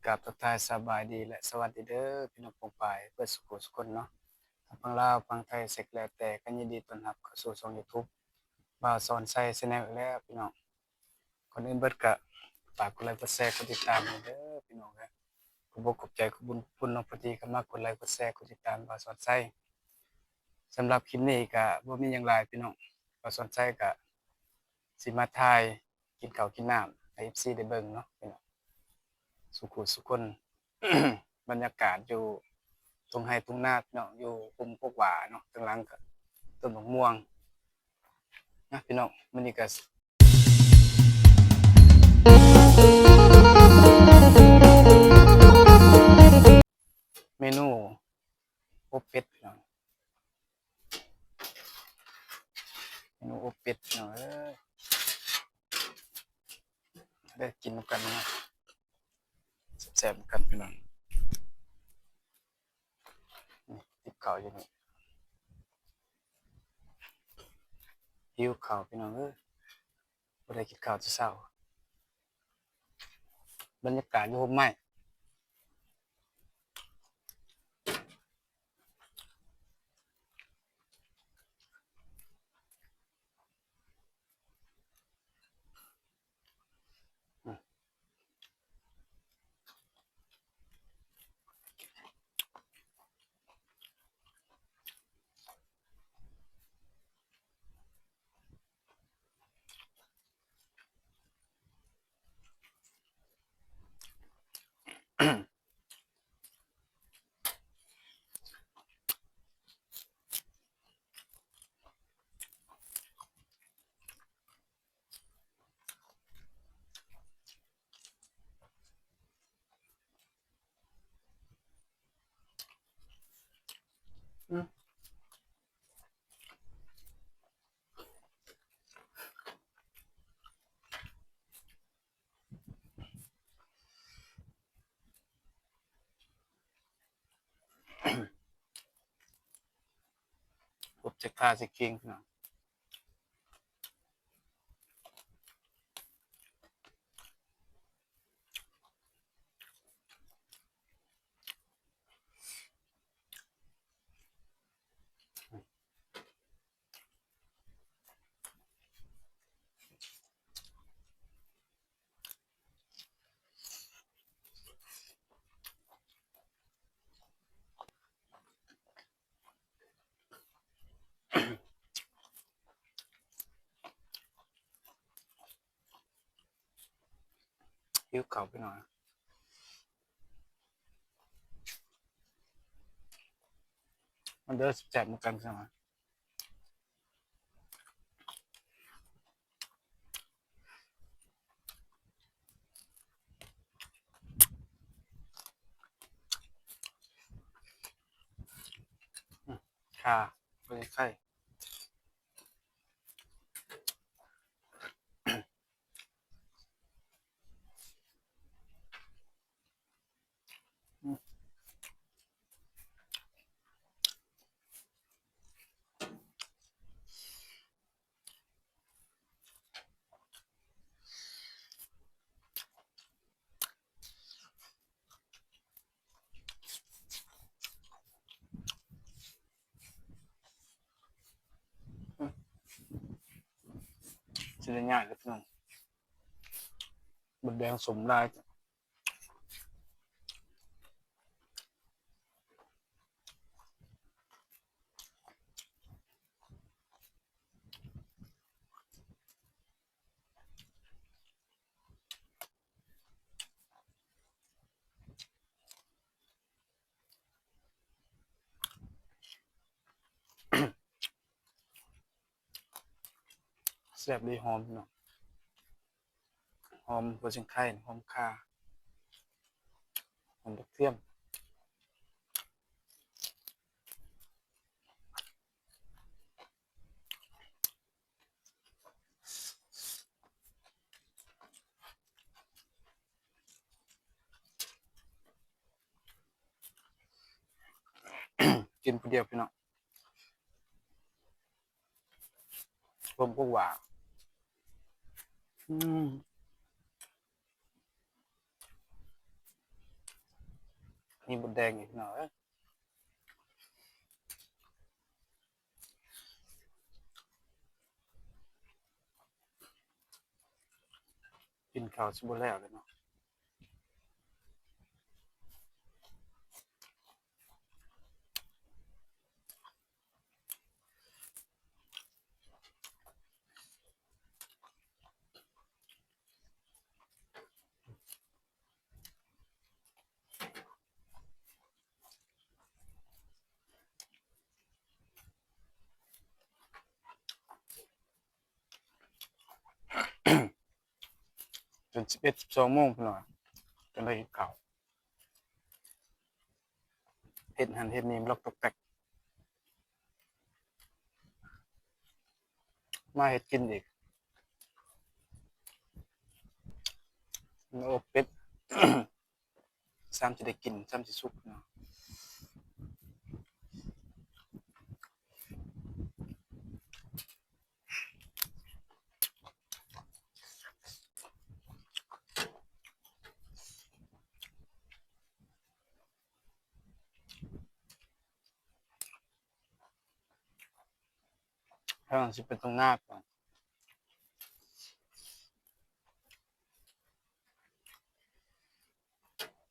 ກາບທັກທາຍສະບາຍດີ ແລະ ສະຫວັດດີເດີ ພີ່ນ້ອງປົງປາຍເບິດສູ່ຜູ້ສູ່ຄົນເນາະ ທັງຝັ່ງລາວ ຝັ່ງໄທ ເສັກແລ້ວແຕ່ ກໍຍິນດີຕ້ອນຮັບເຂົ້າສູ່ຊ່ອງຢູທູບ ບ່າວສອນໄຊ Channel ອີກແລ້ວພີ່ນ້ອງ. ກ່ອນອື່ນເບິດກໍຝາກກົດໄລກົດແຊ ກົດຕິດຕາມໃຫ້ເດີພີ່ນ້ອງເອີຍ. ຂອບອົກຂອບໃຈ ຂອບບຸນຂອບຄຸນເນາະ ຜູ້ທີ່ເຂົ້າມາກົດໄລກົດແຊ ກົດຕິດຕາມບ່າວສອນໄຊ. ສຳລັບຄລິບນີ້ກໍບໍ່ມີຫຍັງຫຼາຍພີ່ນ້ອງ, ບ່າວສອນໄຊກໍຊິມາຖ່າຍ ກິນເຂົ້າກິນນ້ຳໃຫ້ເອັຟຊີໄດ້ເບິ່ງເນາະພີ່ນ້ອງ ສູ່ຜູ້ສູ່ຄົນ. ບັນຍາກາດຢູ່ທົ່ງໄຮ່ທົ່ງນາພີ່ນ້ອງ ຢູ່ລຸ່ມກົກຫວ້າເນາະ, ທາງຫຼັງກໍຕົ້ນໝາກມ່ວງນະພີ່ນ້ອງ. ມື້ນີ້ກໍເມນູອົບເປັດພີ່ນ້ອງ. ເມນູອົບເປັດພີ່ນ້ອງເອີຍ ໄດ້ກິນນຳກັນເນາະ ແຊບໆນຳກັນພີ່ນ້ອງ. ນີ້ ຕິບເຂົ້າຢູ່ນີ້ ຫິວເຂົ້າພີ່ນ້ອງເອີຍ. ບໍ່ໄດ້ກິນເຂົ້າແຕ່ເຊົ້າ. ບັນຍາກາດຢູ່ຮົ່ມໄມ້. ອົບໃສ່ຂ່າໃສ່ຄີງພີ່ນ້ອງ. ຫິວເຂົ້າໄປໜ້ອຍ. ມາເດີ ແຊບໆນຳກັນຊະ. ຄາ ບໍ່ໄດ້ໄຂ່. ຊິໄດ້ຍ້າຍແລ້ວພີ່ນ້ອງ ມົດແດງສົມຫຼາຍ. ແຊບເລີຍ ຫອມເນາະ ຫອມຫົວຊິງໄຄ ຫອມຂ່າ ຫອມກະທຽມ. ກິນຜູ້ດຽວພີ່ນ້ອງ ລົມກໍຫວານ. ອືມ. ມີບົດແດງອີກ ພີ່ນ້ອງເອີຍ. ກິນເຂົ້າຊິບໍ່ແລ້ວເລີຍເນາະ. ຈົນສິບເອັດ ສິບສອງໂມງ ພີ່ນ້ອງ ຈັ່ງໄດ້ກິນເຂົ້າ. ເຮັດຫັ້ນເຮັດນີ້ ລັອກຕອກແຕັກ ມາເຮັດກິນອີກ. ມາອົບເປັດ ຊ້ຳຊິໄດ້ກິນ ຊ້ຳຊິສຸກເນາະ. ເຮົາຊິໄປທົ່ງນາກ່ອນ.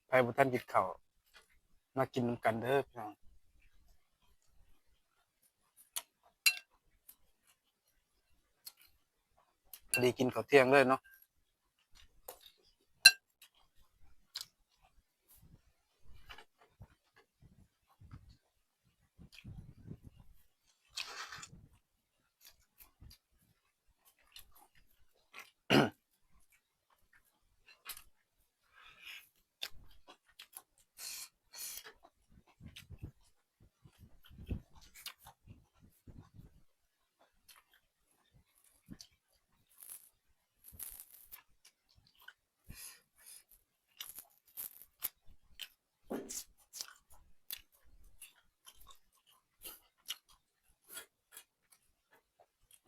ໃຜບໍ່ທັນກິນເຂົ້າ ມາກິນນຳກັນເດີພີ່ນ້ອງ. ພໍດີກິນເຂົ້າທ່ຽງເລີຍເນາະ.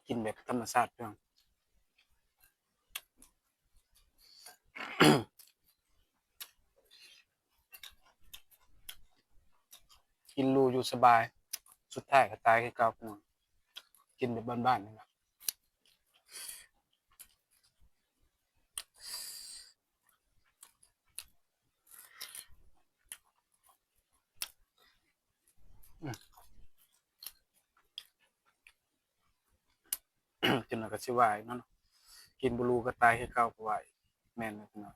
ກິນແບບທຳມະຊາດ ພີ່ນ້ອງ. ກິນຫຼູຢູ່ສະບາຍ ສຸດທ້າຍກໍຕາຍຄືເກົ່າ ພີ່ນ້ອງ. ກິນແບບບ້ານໆນີ້ລະ. ອືມ ຈັ່ງນັ້ນກໍຊິວ່າອີກເນາະ ກິນບໍ່ຫຼູກໍຕາຍຄືເກົ່າ ກໍວ່າອີກ. ແມ່ນແລ້ວພີ່ນ້ອງ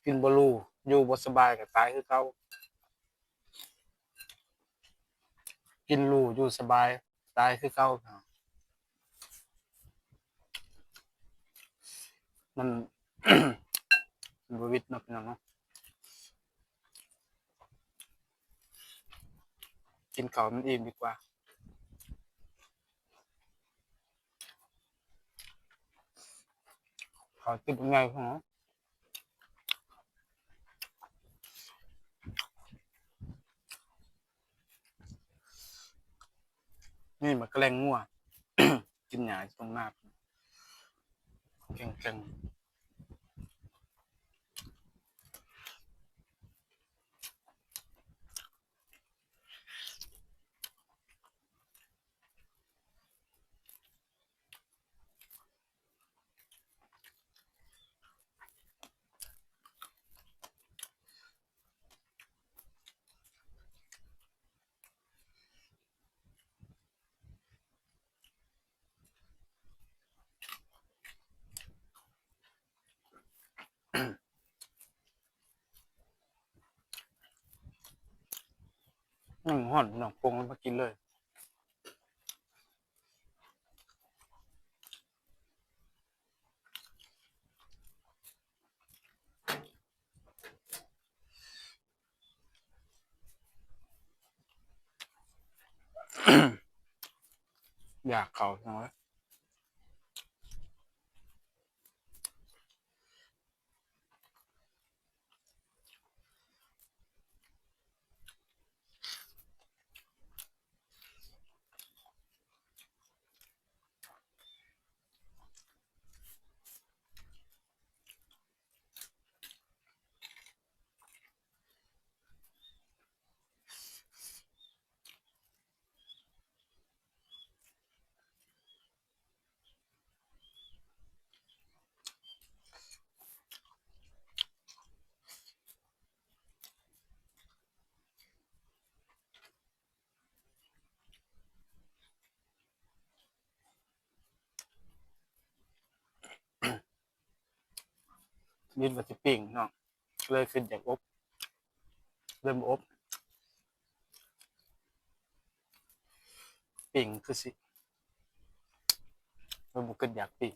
ກິນບໍ່ຫຼູ ຢູ່ບໍ່ສະບາຍກໍຕາຍຄືເກົ່າ. ກິນຫຼູຢູ່ສະບາຍ ຕາຍຄືເກົ່າ. ມັນ ມັນບໍ່ຫວິດເນາະ ພີ່ນ້ອງເນາະ. ກິນເຂົ້າໃຫ້ມັນອີ່ມດີກວ່າ. ເຂົ້າຕິບໃຫຍ່ພຸ້ນເນາະ. ນີ້ໝາກແກ່ງງົວ ກິນຫຍ້າຢູ່ຕົງນາ ແກ່ງໆ. ຍັງຮ້ອນ ພີ່ນ້ອງ ປົງລົງມາກິນເລີຍ. ຢາກເຂົ້າ ພີ່ນ້ອງເອີຍ. ອື ຄິດວ່າຊິປີ້ງເນາະ ເລີຍຄິດຢາກອົບ ເລີຍບໍ່ອົບ ປີ້ງຄືຊິ ເລີຍບໍ່ຄິດຢາກປີ້ງ.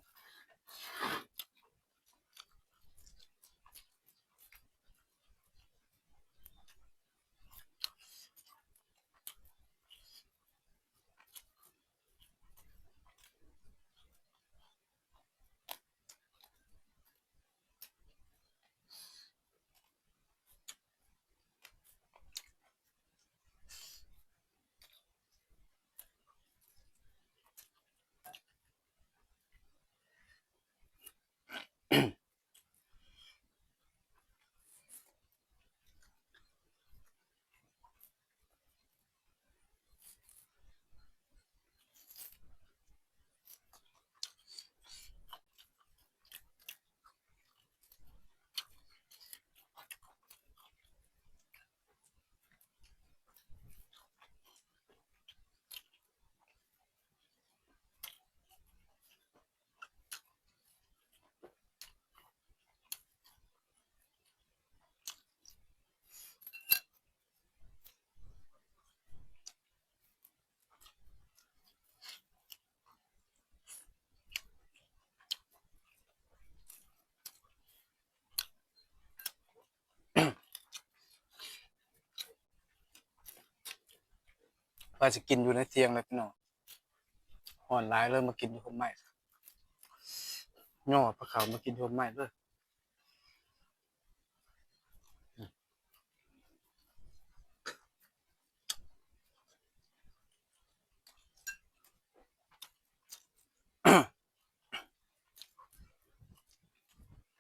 ວ່າຊິກິນຢູ່ໃນທ່ຽງແຫຼະພີ່ນ້ອງ ຮ້ອນຫຼາຍເລີຍມາກິນຢູ່ຮົ່ມໄມ້ ຍໍພາເຂົ້າມາກິນຢູ່ຮົ່ມໄມ້ເລີຍ.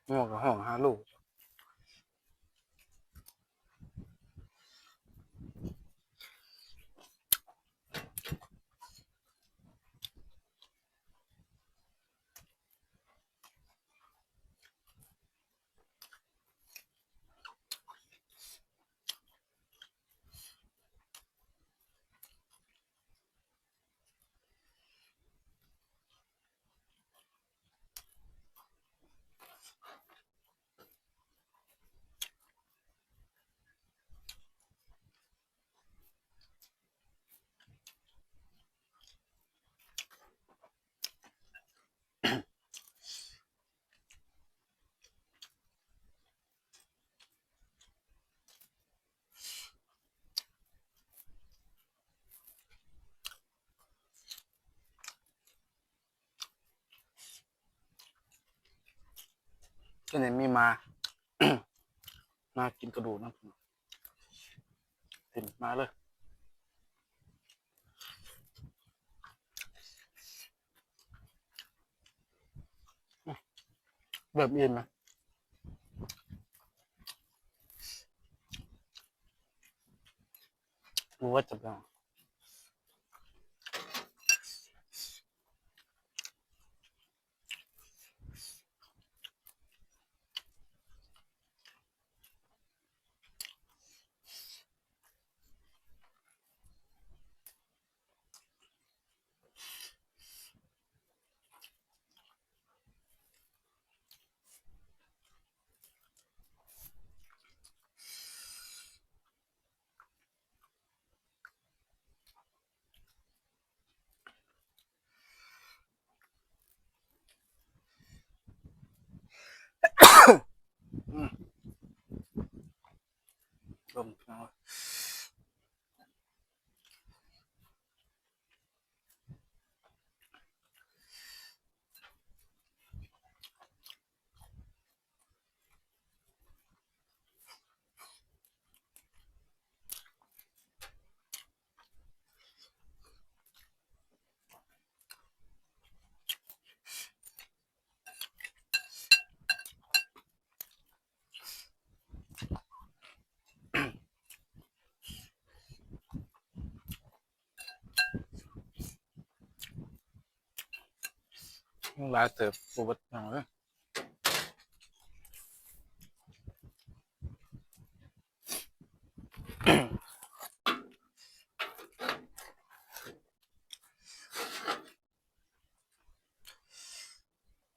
ງົວກໍຮ້ອງຫາລູກ. ຕົວນີ້ມີໝາ ໝາກິນກະດູກນຳ ເຫັນໝາເລີຍ. ເລີ່ມອີ່ມແລ້ວ ບໍ່ວ່າຈະເປັນ ອືມ ລົມ ພີ່ນ້ອງເອີຍ. ຫຼາຍເຕີບ ບໍ່ເບິດ ພີ່ນ້ອງເອີຍ.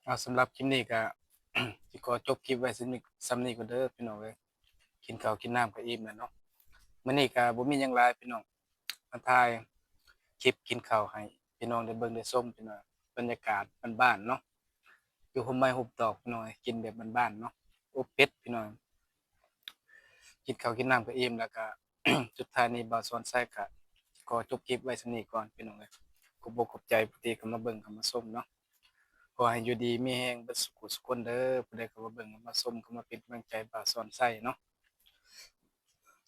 ເອົາ ສຳລັບຄລິບນີ້ກະ ຊິຂໍຈົບຄລິບໄວ້ສ່ຳນີ້ ສ່ຳນີ້ກ່ອນເດີພີ່ນ້ອງເອີຍ. ກິນເຂົ້າກິນນ້ຳກໍອີ່ມແລ້ວເນາະ. ມື້ນີ້ກໍບໍ່ມີຫຍັງຫຼາຍພີ່ນ້ອງ ມາຖ່າຍຄລິບກິນເຂົ້າໃຫ້ພີ່ນ້ອງໄດ້ເບິ່ງໄດ້ຊົມພີ່ນ້ອງ. ບັນຍາກາດບ້ານໆເນາະ ຢູ່ຮົ່ມໄມ້ຮົ່ມຕອກພີ່ນ້ອງເອີຍ ກິນແບບບ້ານໆເນາະ. ອົບເປັດພີ່ນ້ອງ. ກິນເຂົ້າກິນນ້ຳກໍອີ່ມແລ້ວກໍ ສຸດທ້າຍນີ້ບ່າວສອນໄຊກໍຂໍຈົບຄລິບໄວ້ສ່ຳນີ້ກ່ອນພີ່ນ້ອງເອີຍ. ຂອບອົກຂອບໃຈຜູ້ທີ່ເຂົ້າມາເບິ່ງເຂົ້າມາຊົມເນາະ. ຂໍໃຫ້ຢູ່ດີມີແຮງເບິດສຸຂູສຸຄົນເດີ ຜູ້ໃດເຂົ້າມາເບິ່ງເຂົ້າມາຊົມ ເຂົ້າມາເປັນກຳລັງໃຈບ່າວສອນໄຊເນາະ.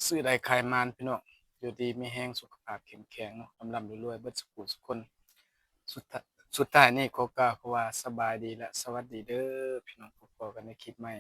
ຊື້ໄດ້ຂາຍໝານພີ່ນ້ອງ ຢູ່ດີມີແຮງ ສຸຂະພາບເຂັ້ມແຂງເນາະ ລ່ຳໆລວຍໆເບິດສຸຂູສຸຄົນ. ສຸດທ້າ- ສຸດທ້າຍນີ້ຂໍກ່າວຄຳວ່າສະບາຍດີ ແລະ ສະຫວັດດີເດີພີ່ນ້ອງ. ພົບພໍ້ກັນໃນຄລິບໃໝ່.